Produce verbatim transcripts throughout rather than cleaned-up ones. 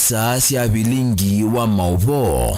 Saa sya vilingi wa maũvoo.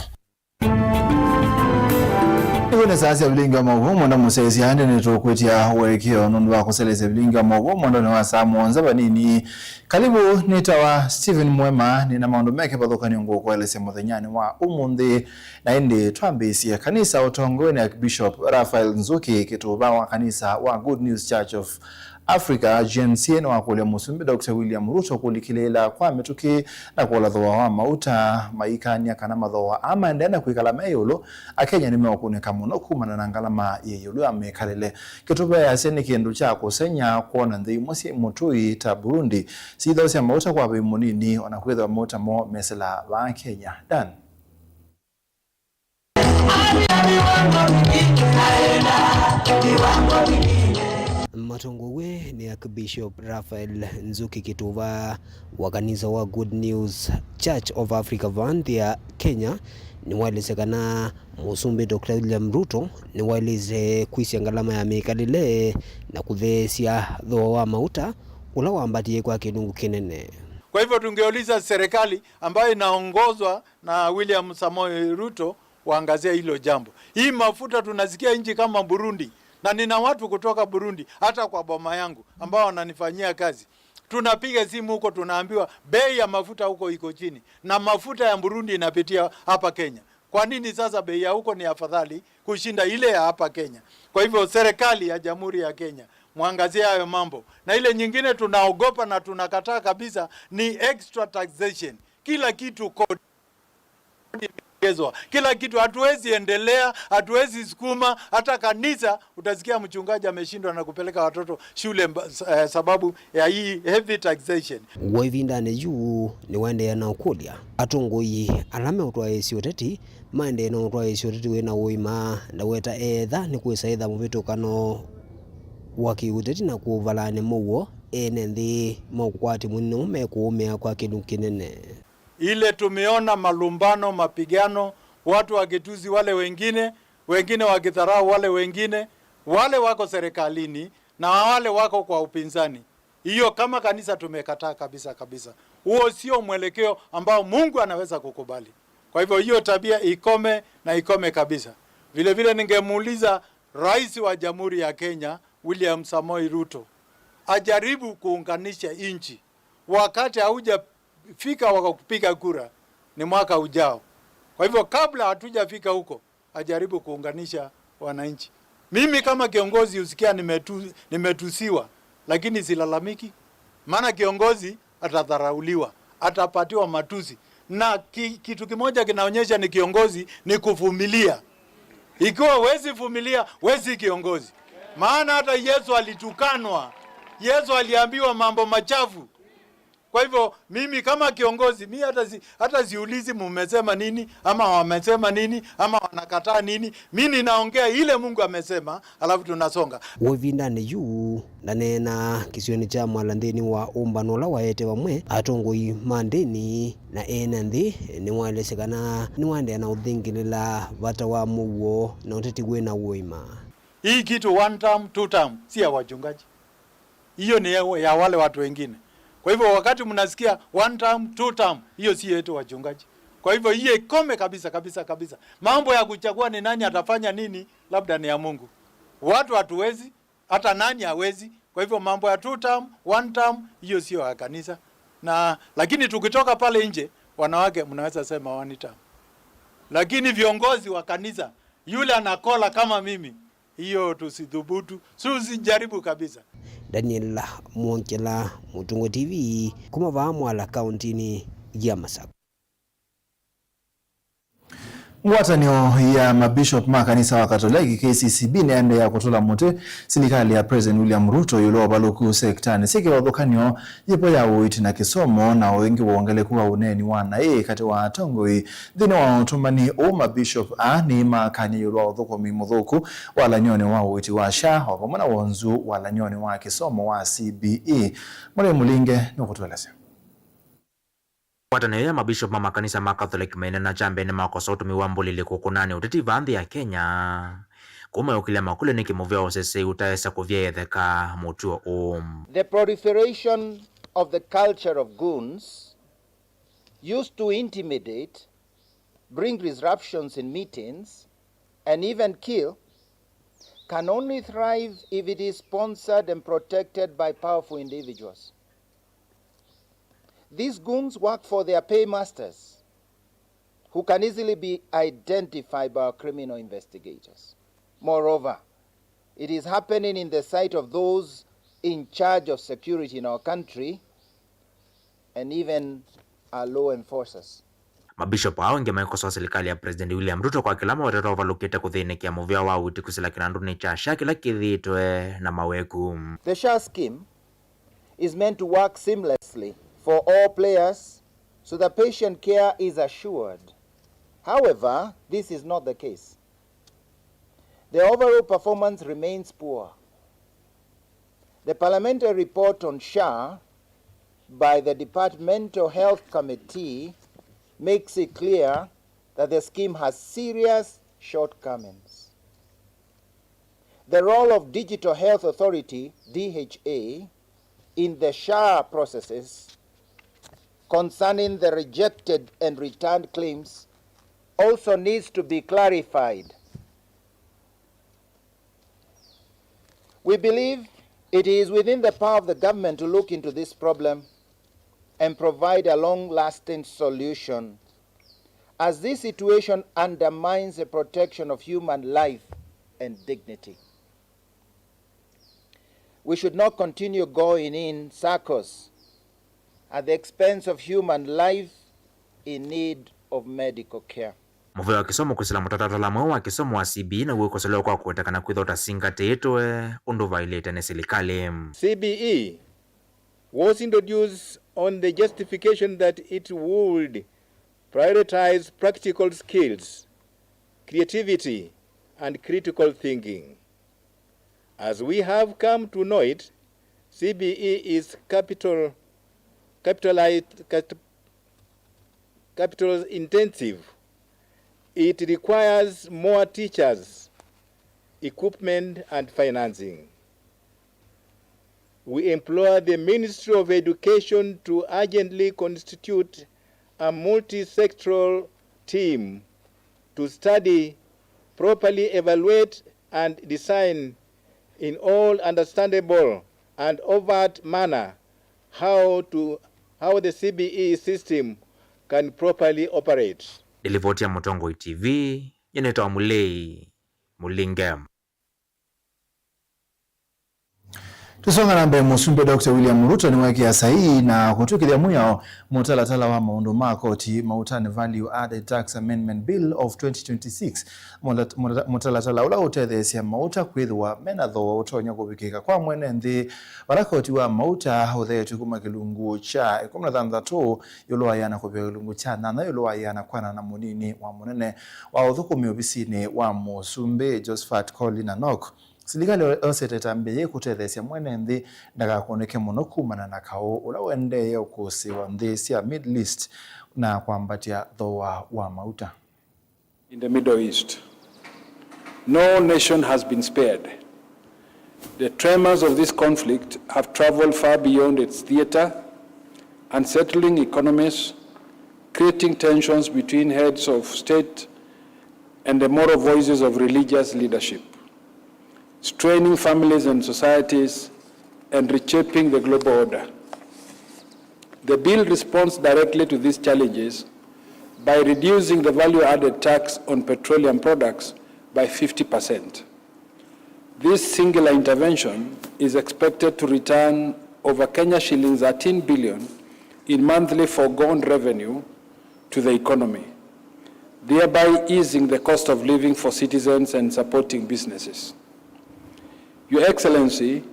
Nĩw'o nĩ saa sya vilingi wa maũvoo, mwenda mũsyaĩĩsya, ĩndĩ nĩtũkwĩtya ũekeo nũndũ wa kũsyaĩĩsya vilingi wa maũvoo mwendonĩ wa saa mũonza vanini. Kalivu, nĩtawa Stephen Mwema, nĩ na maũndũ me kĩvathũkany'o ngũkũelesya mũthenyanĩ wa ũmũnthĩ. Na ĩndĩ twambĩĩsye, kanisa ũtongoew'e nĩ Archbishop Raphael Nzuki Kituva wa kanisa wa Good News Church of Africa, G N C, nĩwakũlya Mũsumbĩ Doctor William Ruto kũlikĩlĩĩla kwa mĩtũkĩ na kũla thooa wa mauta, maikany'a kana mathooa aa maendeea na kwĩkala me ĩũlũ, Akenya nĩmeũkũnĩka mũno kumana na ngalama yĩ ĩũlũ ya mĩkalĩle. Kituva easya nĩ kĩndũ kya kũsengy'a kwona nthĩ imwe syĩ mũtũi ta Burundi syĩthaũsya mauta kwa vai mũnini, o na kwĩthĩwa mauta moo mesĩla vaa Kenya. Dan. Matongoew'e nĩ Archbishop Raphael Nzuki Kituva wa kanisa wa Good News Church of Africa vaa nthĩ ya Kenya, nĩwaelesya kana Mũsumbĩ Doctor William Ruto nĩwaĩlĩte kwĩsya ngalama ya mĩkalĩle na kũtheesya thooa wa mauta ũla wambatie kwa kĩlungu kĩnene. Kwa hivyo tungeuliza serikali ambayo inaongozwa na William Samoei Ruto waangazia hilo jambo. Hii mafuta tunasikia nchi kama Burundi, na nina watu kutoka Burundi, hata kwa boma yangu, ambao wananifanyia kazi. Tunapiga simu huko, tunaambiwa bei ya mafuta huko iko chini, na mafuta ya Burundi inapitia hapa Kenya. Kwa nini sasa bei ya huko ni afadhali kushinda ile ya hapa Kenya? Kwa hivyo serikali ya Jamhuri ya Kenya, mwangazie hayo mambo. Na ile nyingine tunaogopa na tunakataa kabisa ni extra taxation. Kila kitu kodi imeongezwa. Kila kitu, hatuwezi endelea, hatuwezi sukuma. Hata kanisa utasikia mchungaji ameshindwa na kupeleka watoto shule mba-, s-, eh, sababu ya hii heavy taxation. W'o ĩvindanĩ yu nĩwaendeea na ũkũlya atongoi ala meũtwaĩĩsya ũteti maendee na ũtwaĩĩsya ũteti wĩ na ũima, ndaweta eetha nĩ kwĩsa etha mũvĩtũkano wa kĩũteti na kũvalany'a mũuo ene nthĩ maũkwati mũnene ũmekũũmĩa kwa kĩlungu kĩnene. Ile tumeona malumbano, mapigano, watu wakitusi wale wengine, wengine wakidharau wale wengine, wale wako serikalini na wale wako kwa upinzani. Hiyo kama kanisa tumekataa kabisa kabisa. Huo sio mwelekeo ambao Mungu anaweza kukubali. Kwa hivyo hiyo tabia ikome na ikome kabisa. Vile vile ningemuuliza Rais wa Jamhuri ya Kenya, William Samoei Ruto, ajaribu kuunganisha nchi. Wakati haujafika wa kupiga kura, ni mwaka ujao. Kwa hivyo kabla hatujafika huko, ajaribu kuunganisha wananchi. Mimi kama kiongozi husikia nimetu-, nimetusiwa, lakini silalamiki. Maana kiongozi atadharauliwa, atapatiwa matusi. Na ki-, kitu kimoja kinaonyesha ni kiongozi ni kuvumilia. Ikiwa huwezi vumilia, huwezi kiongozi. Maana hata Yesu alitukanwa. Yesu aliambiwa mambo machafu. Kwa hivyo, mimi kama kiongozi, mi hata si-, hata siulizi mumesema nini, ama wamesema nini, ama wanakataa nini. Mi ninaongea ile Mungu amesema, alafu tunasonga. W'o ĩvindanĩ yu, ndaneena kĩsionĩ kya Mwala nthĩnĩ wa ũmbano ũla waete vamwe atongoi ma ndĩni na ene nthĩ, nĩwaelesya kana nĩwaendeea na ũthingĩlĩla vata wa mũuo na ũteti wĩ na ũima. Hii kitu one term, two term, si ya wachungaji. Hiyo ni ya, ya wale watu wengine. Kwa hivyo wakati mnasikia one term, two term, hiyo si yetu wachungaji. Kwa hivyo hiyo ikome kabisa, kabisa, kabisa. Mambo ya kuchagua ni nani atafanya nini, labda ni ya Mungu. Watu hatuwezi, hata nani hawezi. Kwa hivyo mambo ya two term, one term, hiyo sio ya kanisa. Na, lakini tukitoka pale nje, wanawake mnaweza sema one term. Lakini viongozi wa kanisa, yule anakola kama mimi, hiyo tusithubutu, tusijaribu kabisa. Daniel Mwongela, Mũtũngũ T V, kuma vaa Mwala, kauntinĩ ya Masakũ. Ngwatanĩo ya mabishop ma kanisa wa Katoleki, K C C B, nĩyaendeea kũtũla mũtĩ silikalĩ ya President William Ruto ĩũlũ wa ũvalũku sektanĩ syĩ kĩvathũkany'o, yĩvo ya ũiiti na kĩsomo, na o ĩngĩ wongeleku wa ũneeni wa naĩ katĩ wa atongoi. Nthĩnĩ wa ũtũmani ũũ, mabishop aa nĩmakany'a ĩũlũ wa ũthũkũmi mũthũku walany'onĩ wa ũiiti wa SHA, o vamwe na wonzu walany'onĩ wa kĩsomo wa C B E. Murray Mũlinge nũkũtũelesya. Ngwatanĩo ya mabishop ma makanisa ma Catholic maineena kya mbee nĩmakosa ũtũmĩi wa mbũlĩlĩ kũkũnanĩa ũteti vaa nthĩ ya Kenya. Kũu mayũkĩlya makũlyo nĩkĩ mũvĩa wa ũseseĩ ũtaesa kũvyaĩetheka mũtuo ũũ. The proliferation of the culture of goons used to intimidate, bring disruptions in meetings, and even kill, can only thrive if it is sponsored and protected by powerful individuals. These goons work for their paymasters, who can easily be identified by our criminal investigators. Moreover, it is happening in the sight of those in charge of security in our country and even our law enforcers. Mabishop ao angĩ maikosoa silikalĩ ya President William Ruto kwa kĩla mawetetwe ũvalũkĩte kũthĩnĩkĩa mũvĩa wa ũiiti kũsila kĩnandũnĩ kya SHA kĩla kĩthĩĩtwe na maweku. The SHA scheme is meant to work seamlessly for all players so that patient care is assured. However, this is not the case. The overall performance remains poor. The parliamentary report on SHA by the Departmental Health Committee makes it clear that the scheme has serious shortcomings. The role of Digital Health Authority, D H A, in the SHA processes concerning the rejected and returned claims also needs to be clarified. We believe it is within the power of the government to look into this problem and provide a long-lasting solution, as this situation undermines the protection of human life and dignity. We should not continue going in circles at the expense of human life in need of medical care. Mũvĩa wa kĩsomo kwĩsĩla mũtalatala mweũ wa kĩsomo wa C B E naw'o ũkosolewa kwa kũweta kana kwĩthwa ũtasingatĩĩtwe ũndũ vaĩlĩte nĩ silikalĩ. C B E was introduced on the justification that it would prioritize practical skills, creativity, and critical thinking. As we have come to know it, C B E is capital, capitalized, cat-, capital intensive. It requires more teachers, equipment, and financing. We implore the Ministry of Education to urgently constitute a multi-sectoral team to study, properly evaluate, and design in all understandable and overt manner how to, how the C B E system can properly operate. Nĩ livoti ya Mũtongoi T V, nĩnĩtawa Mũlei Mũlinge. Tũsonga na mbee, Mũsumbĩ Doctor William Ruto nĩweekĩa saii na kũtw'ĩkĩthya mwĩao mũtalatala wa maũndũ ma koti mautanĩ, Value Added Tax Amendment Bill of twenty twenty-six, mũla-, mũla-, mũtalatala ũla ũtetheesya mauta kwĩthĩwa mena thooa ũtonya kũvikĩka kwa mwene nthĩ vala koti wa mauta ũtheetw'e kuma kĩlungu kya ĩkũmi na thanthatũ ĩũlũ wa ĩana kũvika kĩlungu kya nyanya ĩũlũ wa ĩana kwanana na mũnini wa mũnene wa ũthũkũmi ovisinĩ wa Mũsumbĩ Josephat Collin Anok. Silikalĩ yosete ĩtambya yĩĩ kũtetheesya mwene nthĩ ndakakũnĩke mũno kumana na kaũ ũla ũendee ũkũsĩĩwa nthĩ sya Middle East na kwambatya thooa wa mauta. In the Middle East, no nation has been spared. The tremors of this conflict have traveled far beyond its theater, unsettling economies, creating tensions between heads of state and the moral voices of religious leadership, straining families and societies, and reshaping the global order. The bill responds directly to these challenges by reducing the value added tax on petroleum products by fifty percent. This singular intervention is expected to return over Kenya shillings thirteen billion in monthly foregone revenue to the economy, thereby easing the cost of living for citizens and supporting businesses. Your Excellency,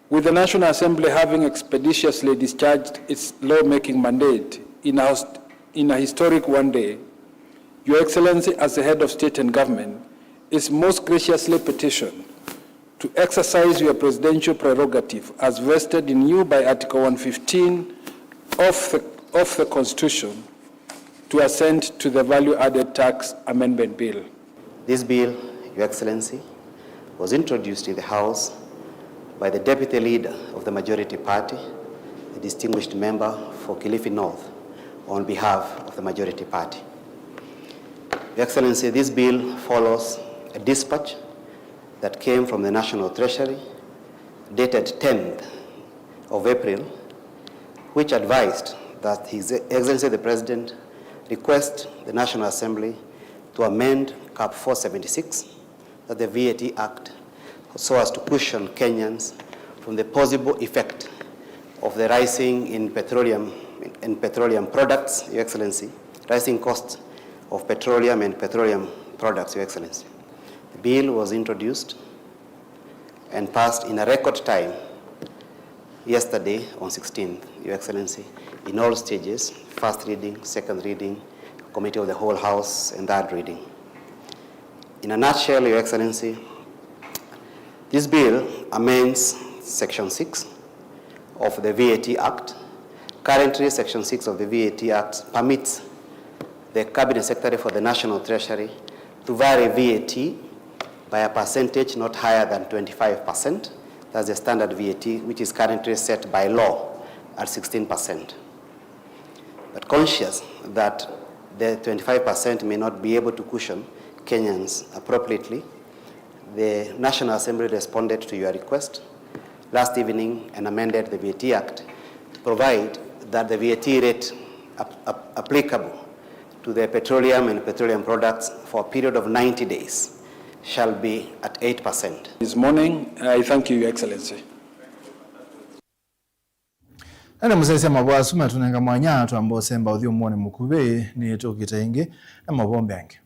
with the National Assembly having expeditiously discharged its lawmaking mandate in a, in a historic one day, Your Excellency, as the head of state and government, is most graciously petitioned to exercise your presidential prerogative as vested in you by Article one fifteen of the, of the Constitution to assent to the Value Added Tax Amendment Bill. This bill, Your Excellency, was introduced in the House by the Deputy Leader of the majority party, the distinguished member for Kilifi North, on behalf of the majority party. Your Excellency, this bill follows a dispatch that came from the National Treasury dated tenth of April, which advised that His Excellency the President request the National Assembly to amend Cap four seventy-six, that the V A T Act, so as to cushion Kenyans from the possible effect of the rising in petroleum, in petroleum products, Your Excellency, rising costs of petroleum and petroleum products, Your Excellency. The bill was introduced and passed in a record time yesterday on sixteenth, Your Excellency, in all stages, first reading, second reading, committee of the whole House, and third reading. In a nutshell, Your Excellency, this bill amends Section six of the V A T Act. Currently, Section six of the V A T Act permits the Cabinet Secretary for the National Treasury to vary V A T by a percentage not higher than twenty-five percent. That's the standard V A T, which is currently set by law at sixteen percent. But conscious that the twenty-five percent may not be able to cushion Kenyans appropriately, the National Assembly responded to your request last evening and amended the V A T Act to provide that the V A T rate ap- ap- applicable to the petroleum and petroleum products for a period of ninety days shall be at eight percent. This morning, I thank you, Your Excellency. Na nĩ mũsyaĩĩsya mavoo asu matũnenga mwanya twamba ũsemba ũthyũmũonĩ mũkuvĩ, nĩ tũkĩte ĩngĩ na mavoo angĩ.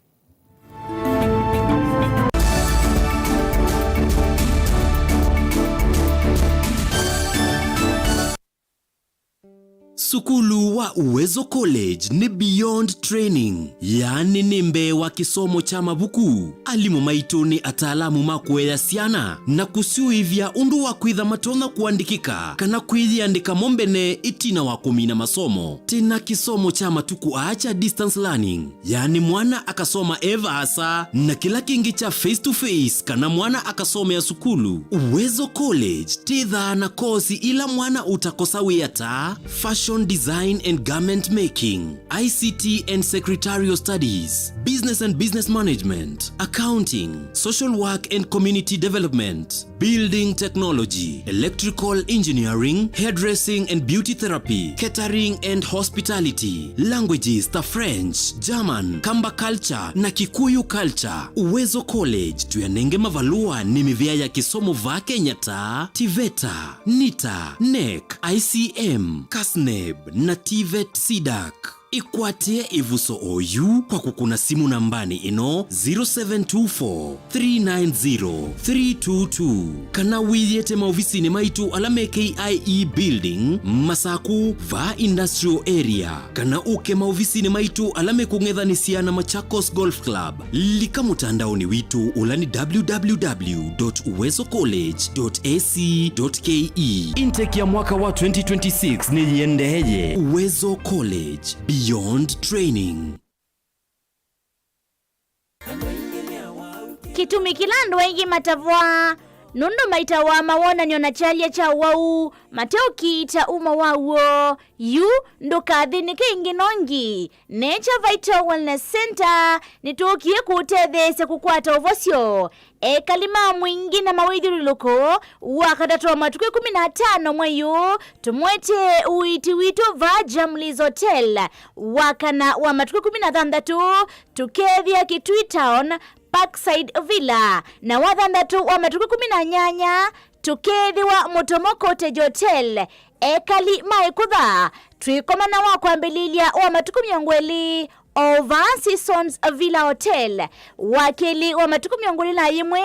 Sukulu wa Uwezo College nĩ beyond training, yaani nĩ mbee wa kĩsomo kya mavuku. Alimũ maitũ nĩ ataalamu ma kũea syana na kũsyũĩvya ũndũ wa kwĩtha matonya kũandĩkĩka kana kwĩyĩandĩka mo mbene ĩtina wa kũmina masomo. Twĩ na kĩsomo kya matukũ aa kya distance learning, yaani mwana akasoma e vaasa na kĩla kĩngĩ kya face to face, kana mwana akasomea sukulu. Uwezo College twĩthaa na kosi ila mwana ũtakosa wĩa ta fashion design and garment making, I C T and secretarial studies, business and business management, accounting, social work and community development, building technology, electrical engineering, hairdressing and beauty therapy, catering and hospitality, languages ta French, German, Kamba culture na Kikuyu culture. Uwezo College tũyanenge mavalũa nĩ mĩvĩa ya kĩsomo vaa Kenya ta TVETA, NITA, NEC, I C M, KASNEB na TVET CDAC. Ĩkwatĩe ĩvuso oyu kwa kũkũna simũ nambanĩ ĩno, zero seven two four, three nine zero, three two two, kana wĩyĩte maovisinĩ maitũ ala me K I E Building, Masaku, vaa Industrial Area, kana ũke maovisinĩ maitũ ala mekũng'ethanĩsya na Machakos Golf Club. Lika mũtandaonĩ witũ ũla nĩ W W W dot uwezo college dot A C dot K E. Intake ya mwaka wa twenty twenty-six nĩyĩendeeye. Uwezo College, beyond training. Kĩtumi kĩla andũ aingĩ matavwa nũndũ maitawa mawonany'o na kyalya kya ũwau mateũkiita umo wa w'o. Yu ndũkathĩnĩke ĩngĩ nongi. Nature Vital Wellness Center nĩtũkie kũũtetheesya kũkwata ũvosyo. Ekali ma Mwingi na mawĩthyũlũlũko, Wakatatũ wa matukũ ĩkũmi na atano mwei ũũ, tũmwete ũiiti witũ vaa Jamlies Hotel. Wakana wa matukũ ĩkũmi na thanthatũ, tũkeethĩa Kitui Town, Parkside Villa, na wathanthatũ wa matukũ ĩkũmi na nyanya, tũkeethĩwa Mũtomo Cottage Hotel. Ekali ma Ĩkũtha, twĩkomana wa kwambĩlĩlya wa matukũ mĩongo ĩlĩ o vaa Seasons Villa Hotel, wa kelĩ wa matukũ mĩongo ĩlĩ na ĩmwe,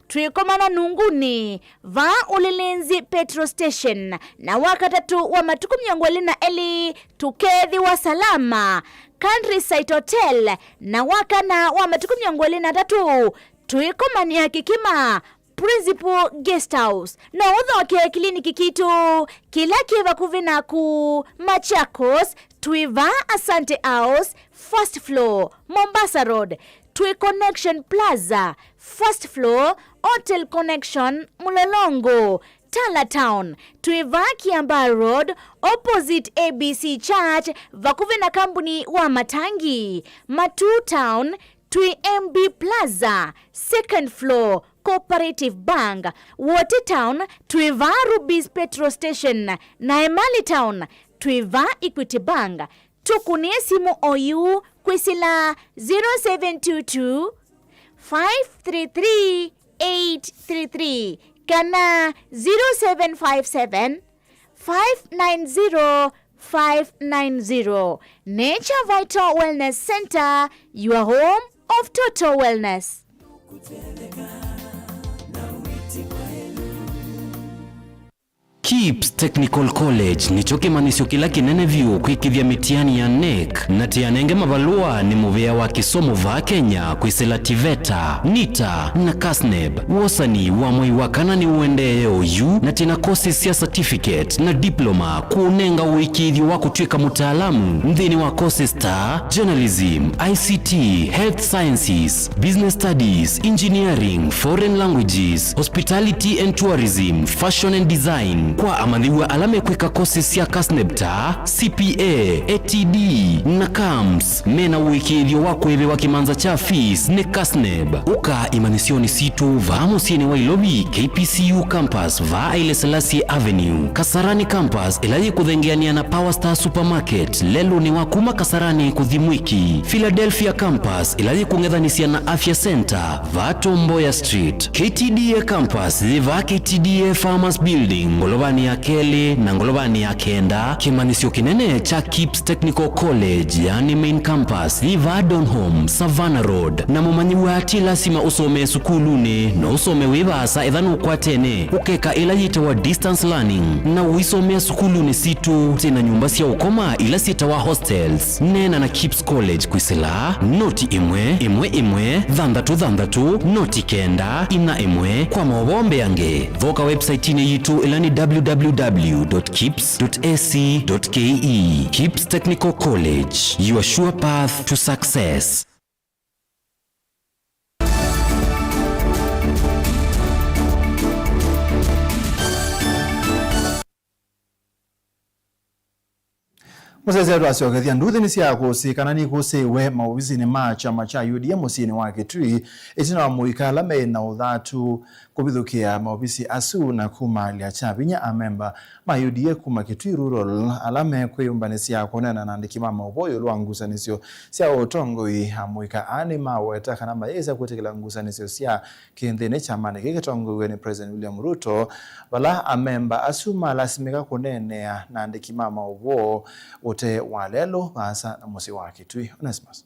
twĩkomana Nunguni, vaa Ulinzi Petrol Station, na wa katatũ wa matukũ mĩongo ĩlĩ na elĩ, tũkeethĩwa Salama Countryside Hotel, na wa kana wa matukũ mĩongo ĩlĩ na atatũ, twĩkomanĩa Kĩkĩma Principal Guest House. No ũthokee kliniki kitũ kĩla kĩ vakuvĩ naku. Machakos, twĩ vaa Asante House, first floor, Mombasa Road, twĩ Connection Plaza, first floor, Hotel Connection, Mlolongo. Tala Town, twĩ vaa Kiambaa Road, opposite A B C Church, vakuvĩ na kambuni wa matangi. Matuu Town, twĩ M B Plaza, second floor, Cooperative Bank. Wote Town, twĩ vaa Rubis Petrol Station, na Emali Town, twĩ vaa Equity Bank. Tũkũnĩe simũ oyu kwĩsĩla zero seven two two, five three three, eight three three kana zero seven five seven, five nine zero, five nine zero. Nature Vital Wellness Center, your home of total wellness. KIPS Technical College nĩkyo kĩmanyĩsyo kĩla kĩnene vyũ kwĩkĩthya mĩtiani ya NEC, na tĩ anenge mavalũa nĩ mũvĩa wa kĩsomo vaa Kenya kwĩsĩla TVETA, NITA, na KASNEB. Wosani wa mwei wa kana nĩũendee oyu, na twĩ na courses sya certificate na diploma kũũnenga ũĩkĩĩthyo wa kũtw'ĩka mũtaalamu nthĩnĩ wa courses ta journalism, I C T, health sciences, business studies, engineering, foreign languages, hospitality and tourism, fashion and design. Kwa amanyĩw'a ala mekwĩka courses sya KASNEB ta C P A, A T D, na CAMS, mena ũĩkĩĩthyo wa kũĩvĩwa kĩmanza kya fees nĩ KASNEB. Ũka imanyĩsyonĩ sitũ vaa mũsyĩnĩ wa Ilovi, K P C U campus, vaa Haile Selassie Avenue, Kasarani campus, ĩla yĩkũthengeanĩa na Power Star Supermarket, lelũnĩ wa kuma Kasarani kũthi Mwiki, Philadelphia campus, ĩla yĩkũng'ethanĩsya na Afya Center, vaa Tom Mboya Street, K T D A campus, yĩ vaa K T D A Farmers Building, ngolovanĩ ya kelĩ na ngolovanĩ ya kenda. Kĩmanyĩsyo kĩnene kya KIPS Technical College, yani main campus, yĩ vaa Donholm, Savannah Road. Na mũmanyĩw'a ti lasima ũsomee sukulunĩ, no ũsome wĩ vaasa etha nũkwatene ũkeka ĩla yĩtawa distance learning, na ũisomea sukulunĩ sitũ. Twĩ na nyũmba sya ũkoma ila syĩtawa hostels. Neena na KIPS College kwĩsĩla noti ĩmwe, ĩmwe, ĩmwe, thanthatũ, thanthatũ, noti kenda, inya, ĩmwe. Kwa maũvoo mbeange, thoka website-inĩ yitũ ĩla nĩ W W W dot kips dot A C dot K E. KIPS Technical College, your sure path to success. Mũsyaĩĩsya, twasyokethya nduthi nĩ sya kũsĩ kana nĩkũsĩĩwe maovisinĩ ma kyama kya U D A mũsyĩnĩ wa Kitui, ĩtina wa mũika ala me na ũthatu kũvithũkĩa maovisi asu na kumaalya kya vinya amemba ma U D A kuma Kitui Rural ala mekwĩyũmbanĩsya kũneena na andĩki ma maũvoo ĩũlũ wa ngusanĩsyo sya ũtongoi. Amũika aa nĩmaweta kana mayĩsa kwĩtĩkĩla ngusanĩsyo sya kĩnthĩnĩ kyamanĩ kĩĩ kĩtongoew'e nĩ President William Ruto, vala amemba asu malasimĩka kũneenea na andĩki ma maũvoo ũtee wa lelũ vaasa na mũsyĩ wa Kitui. Onesmus.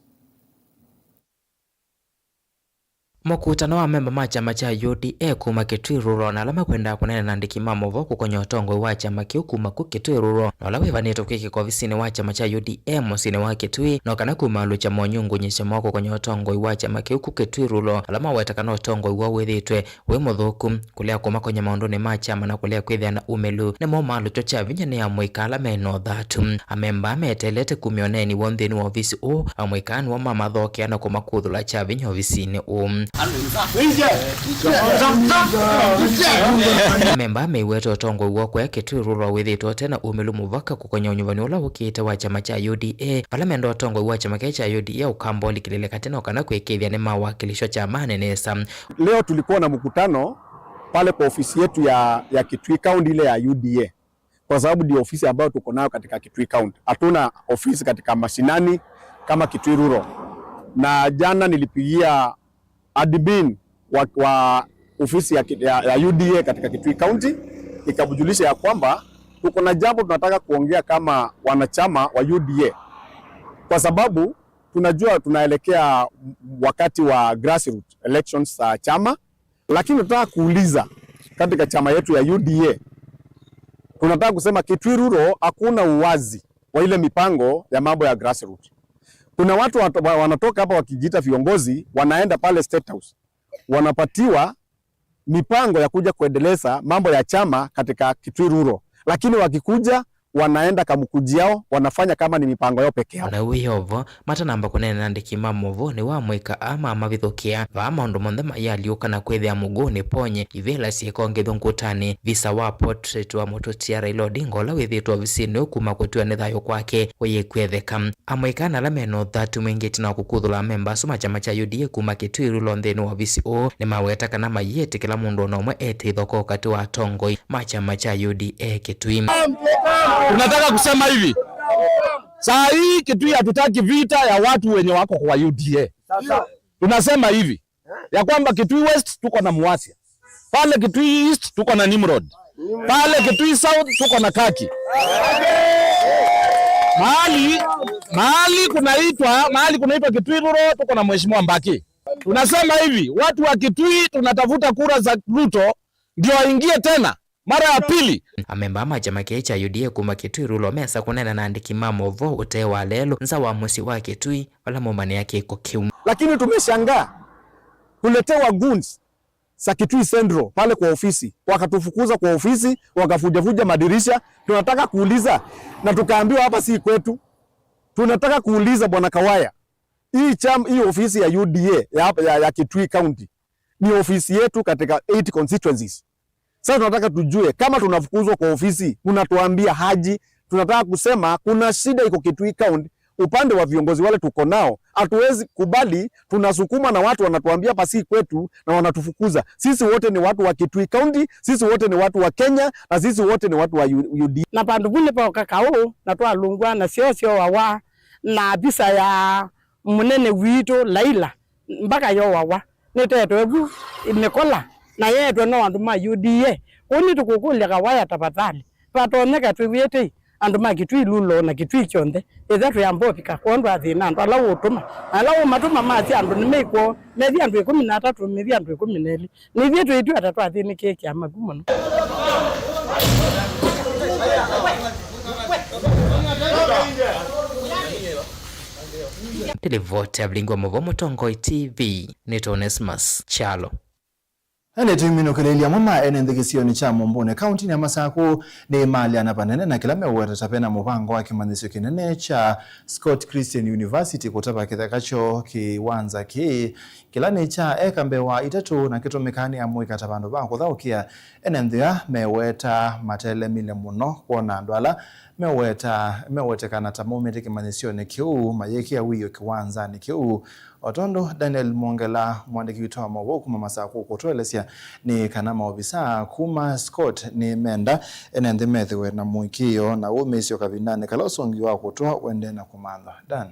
Mũkutano wa amemba ma kyama kya U D A kuma Kitui Rural na ala makwendaa kũneena na andĩki ma maũvoo kũkonya ũtongoi wa kyama kĩu kuma ku Kitui Rural na ũla wĩvanĩtwe kwĩkĩka ovisinĩ wa kyama kya U D A mũsyĩnĩ wa Kitui, no kana kumaalũkya monyungunyĩsyo moo kũkonya ũtongoi wa kyama kĩu ku Kitui Rural, ala maweta kana ũtongoi woo wĩthĩĩtwe wĩ mũthũku, kũlea kũmakonya maũndũnĩ ma kyama na kũlea kwĩthĩa na umĩlu. Nĩmo maalũkyo kya vinya nĩ amũika ala me na ũthatu. Amemba meteelete kumya ũneeni woo nthĩnĩ wa ovisi ũũ, amũika nĩmo mamathokea na kũmakuthũla kya vinya ovisinĩ ũũ. Amemba meiweta ũtongoi woo kũya Kitui Rural wĩthĩĩtwe ũte na umĩlu mũvaka kũkonya ũnyuvani ũla ũkĩte wa kyama kya U D A, vala menda ũtongoi wa kyama kĩĩ kya U D A ũkamba ũlikĩlĩle katĩ no kana kwĩkĩĩthya nĩmawakilishwa kyamanĩ nesa. Leo tulikuwa na mkutano pale kwa ofisi yetu ya, ya Kitui County, ile ya U D A, kwa sababu ndio ofisi ambayo tuko nayo katika Kitui County. Hatuna ofisi katika mashinani kama Kitui Rural. Na jana nilipigia admin wa, wa ofisi ya, ki- ya, ya U D A katika Kitui County, nikamjulisha ya kwamba tuko na jambo tunataka kuongea kama wanachama wa U D A, kwa sababu tunajua tunaelekea wakati wa grassroots elections za chama, lakini nataka kuuliza, katika chama yetu ya U D A tunataka kusema Kitui Rural hakuna uwazi wa ile mipango ya mambo ya grassroots. Kuna watu wat- wa- wanatoka hapa wakijiita viongozi, wanaenda pale State House, wanapatiwa mipango ya kuja kuendeleza mambo ya chama katika Kitui Rural, lakini wakikuja wanaenda kamkuji yao, wanafanya kama ni mipango yao peke yao. Ona wĩ o vo, matanamba kũneena na andĩki ma movoo, nĩw'o amũika aa mamavithũkĩa. Vaa maũndũ monthe mayaalyũka na kwĩthĩa mũguũnĩ ponye, ivĩla syĩko ngĩthũ ngũtanĩ, visa wa portrait wa mũtũtia Raila Odinga ũla wĩthĩĩtwe ovisinĩ ũũ kuma kũtw'a nĩ thayũ kwake ũyĩkwetheka. Amũika na ala me na ũthatu mwingĩ ĩtina wa kũkuthũla amemba asu ma kyama kya U D A kuma Kitui Rural nthĩnĩ wa ovisi ũũ nĩmaweta kana mayĩtĩkĩla mũndũ o na ũmwe ete ithokoo katĩ wa atongoi ma kyama kya U D A Kitui. Tunataka kusema hivi, saa hii Kitui hatutaki vita ya watu wenye wako kwa U D A. Tunasema hivi, ya kwamba Kitui West tuko na Muasia, pale Kitui East tuko na Nimrod, pale Kitui South tuko na Kaki, mahali mahali kunaitwa mahali kunaitwa Kitui Rural tuko na Mheshimiwa Mbaki. Tunasema hivi, watu wa Kitui tunatafuta kura za Ruto ndio aingie tena mara ya pili. Amemba ma kyama kĩĩ kya U D A kuma Kitui Rural mesa kũneena na andĩki ma movoo ũtee wa lelũ nza wa mũsyĩ wa Kitui vala maumanĩa kĩko kĩu. Lakini tumeshangaa kuletewa goons za Kitui Central pale kwa ofisi, wakatufukuza kwa ofisi, wakafujafuja madirisha. Tunataka kuuliza, na tukaambiwa hapa si kwetu. Tunataka kuuliza Bwana Kawaya, hii cham, hii ofisi ya U D A ya, ya, ya Kitui County ni ofisi yetu katika eight constituencies. Sasa tunataka tujue kama tunafukuzwa kwa ofisi, mnatuambia haji. Tunataka kusema kuna shida iko Kitui County, upande wa viongozi wale tuko nao, hatuwezi kubali. Tunasukumwa na watu wanatuambia hapa si kwetu na wanatufukuza. Sisi wote ni watu wa Kitui County, sisi wote ni watu wa Kenya, na sisi wote ni watu wa U D A. Na vandũ vu nĩvooka kaũ, na twalũngw'a na syoo syoawa, na visa ya mũnene witũ Laila mbaka yoawa. Nĩtetwe vu mĩkola na yeetwe no andũ ma U D A. Kwoou nĩtũkũkũlya Kawaya tafadhali, vatonyeka twĩw'ĩe tei andũ ma Kitui Rural na Kitui kyonthe, ĩtha twĩamba ũvika kwondũ wa thĩna andũ ala ũũtũma, na ala ũũmatũma masya andũ nĩmei kwoo, methi andũ ĩkũmi na atatũ, methi andũ ĩkũmi na elĩ. Nĩthyĩ twĩtw'a ta twathĩnĩkĩĩkĩa maku mũno. Nĩ livoti ya Vilingi wa Mũvoo Mũtongoi T V, nĩtwa Onesmus Kyalo. Ene tũiminũkĩlĩĩlya amwe ma ene nthĩ kĩsionĩ kya Mũmbũnĩ kauntinĩ ya Masakũ nĩmaalyana vanene na kĩla meũweta ta vena mũvango wa kĩmanyĩsyo kĩnene kya Scott Christian University kũtava kĩtheka kyoo kĩwanza kĩĩ. Kĩla nĩ kya eka mbee wa itatũ na kĩtũmĩkaa nĩ amũika ta vandũ va kũthaũkĩa. Ene nthĩ aa meweta matelemile mũno kwona andũ ala meweta, mewetekana ta maumĩte kĩmanyĩsyonĩ kĩu mayĩkĩa wĩoo kĩwanzanĩ kĩu. O tondũ Daniel Mwongela, mũandĩki witũ wa maũvoo kuma Masakũ ũkũtũelesya, nĩ kana maovisaa kuma Scott nĩmenda ene nthĩ methĩwe na mũĩkĩĩo na wũmĩĩsyo kavindanĩ kala ũsũngĩo wa kũtũa ũendee na kũmanthwa. Dan.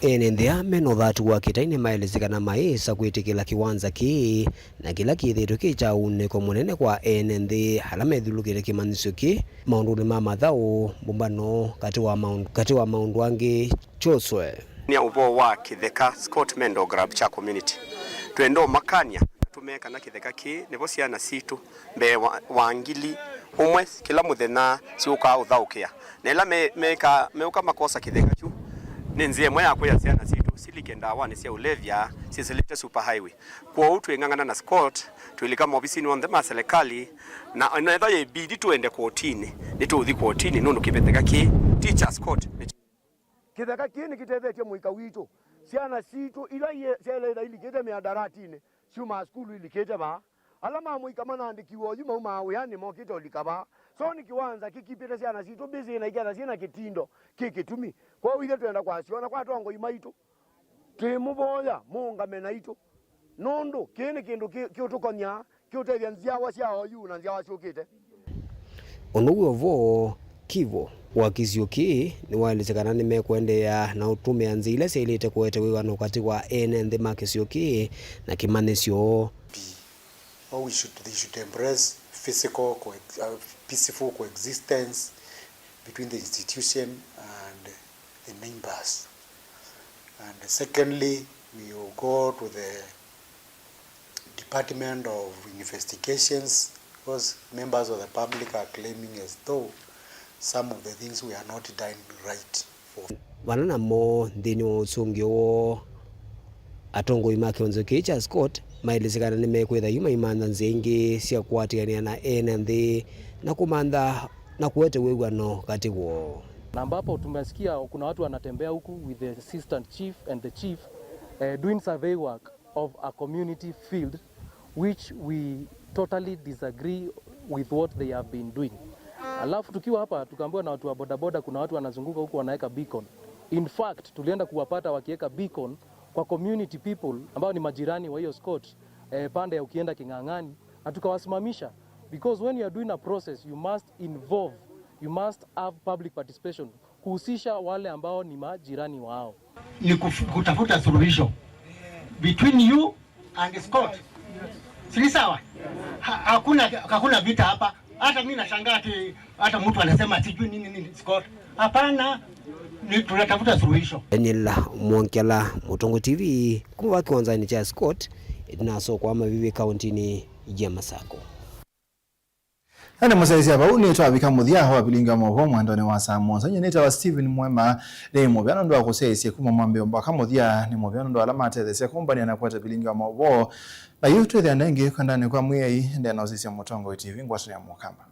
Ene nthĩ aa me na ũthatu wa kĩtai nĩmaelesye kana mayĩsa kwĩtĩkĩla kĩwanza kĩĩ na kĩla kĩthĩĩtwe kĩ kya ũunĩko mũnene kwa ene nthĩ ala methulũkĩte kĩmanyĩsyo kĩĩ maũndũnĩ ma mathaũ, mbũmbano, katĩ wa maũndũ, katĩ wa maũndũ angĩ kyoswe. Nĩ ũvoo wa kĩtheka Scott Mendel Grab kya community. Twenda ũmakany'a na tũmee kana kĩtheka kĩĩ nĩvo syana sitũ mbee wa, wa ngili ũmwe kĩla mũthenya syũkaa ũthaũkĩa. Na ĩla me, meĩka, meũka makosa kĩtheka kyu, nĩ nzĩa ĩmwe ya kwĩa syana sitũ silike ndawanĩ sya ũlevya syĩsĩlĩte super highway. Kwoou twĩng'ang'ana na Scott, twĩlika maovisinĩ onthe ma selekalĩ, na ona ethwa yĩmbidi tũende kotinĩ, nĩtũũthi kotinĩ nũndũ kĩtheka kĩĩ ti kya Scott, nĩ kya. Kĩtheka kĩĩ nĩkĩtethetye mũika witũ. Syana sitũ ila iye-, syaĩle ĩtha ilikĩte mĩandaratinĩ, syumaa sukulu ilikĩte vaa. Ala ma mũika manandĩkiwe oyu maumaa wĩanĩ mokĩte ũlika vaa. So nĩ kĩwanza kĩkipĩte syana sitũ mbĩsĩ na iketha syĩ na kĩtindo kĩ kĩtumi. Kwoou ithyĩ twenda kwasya ona kwa atongoi maitũ, twĩmũvoya mũũngame naitũ, nũndũ kĩĩ nĩ kĩndũ kĩ-, kĩũtũkony'a, kĩũtethya nzyawa sya oyu na nzyawa syũkĩte. Ũndũ wĩ o vo, Kivo wa kĩsio kĩĩ nĩwaelesye kana nĩmekũendeea na ũtũmĩa nzĩa ila syaĩlĩte kũete wĩw'ano katĩ wa ene nthĩ ma kĩsio kĩĩ na kĩmanyĩsyo. Or we should, they should embrace physical coex-, uh, peaceful coexistence between the institution and the neighbors. And secondly, we will go to the Department of Investigations because members of the public are claiming as though some of the things we are not done right for. Vana namo nthĩnĩ wa ũsũngĩo woo, atongoi ma kĩwanzĩo kĩĩ kya Scott Maelesya kana nĩmekwĩtha yu maimantha nzĩa ingĩ sya kũatĩanĩa na ene nthĩ na kũmantha na kũete wĩw'ano katĩ woo. Na ambapo tumesikia kuna watu wanatembea huku with the assistant chief and the chief, eh, doing survey work of a community field which we totally disagree with what they have been doing. Alafu tukiwa hapa tukaambiwa na watu wa bodaboda kuna watu wanazunguka huku wanaweka beacon. In fact, tulienda kuwapata wakiweka beacon kwa community people ambao ni majirani wa hiyo Scott, eh, pande ya ukienda King'ang'ani, na tukawasimamisha, because when you are doing a process you must involve, you must have public participation, kuhusisha wale ambao ni majirani wao. Ni kuf- kutafuta suluhisho between you and Scott. Si ni sawa? Ha- Hakuna hakuna vita hapa. Hata mimi nashangaa ati hata mtu anasema sijui nini nini Scott. Hapana, ni tunatafuta suluhisho. Daniel Mwongela, Mũtongoi T V, kuma va kĩwanzanĩ kya Scott, ĩtina wa soko wa Mavivi kaũntĩnĩ ya Masako. Na nĩ mũsyaĩĩsya vau nĩtwavika mũthya wa vilingi wa maũvoo mwendonĩ wa saa mũonza. Nyie nĩtawa Stephen Mwema. Nĩ mũvea nũndũ wa kũsyaĩĩsya kuma mwambĩĩo mbaka mũthya. Nĩ mũvea nũndũ wa ala matetheesya kũmbany'a na kũete vilingi wa maũvoo. Na yu twĩthĩane ĩngĩ kwendanĩ kwa Mwĩai, ndena ũsisya Mũtongoi T V ngwatanĩo ya Mũkamba.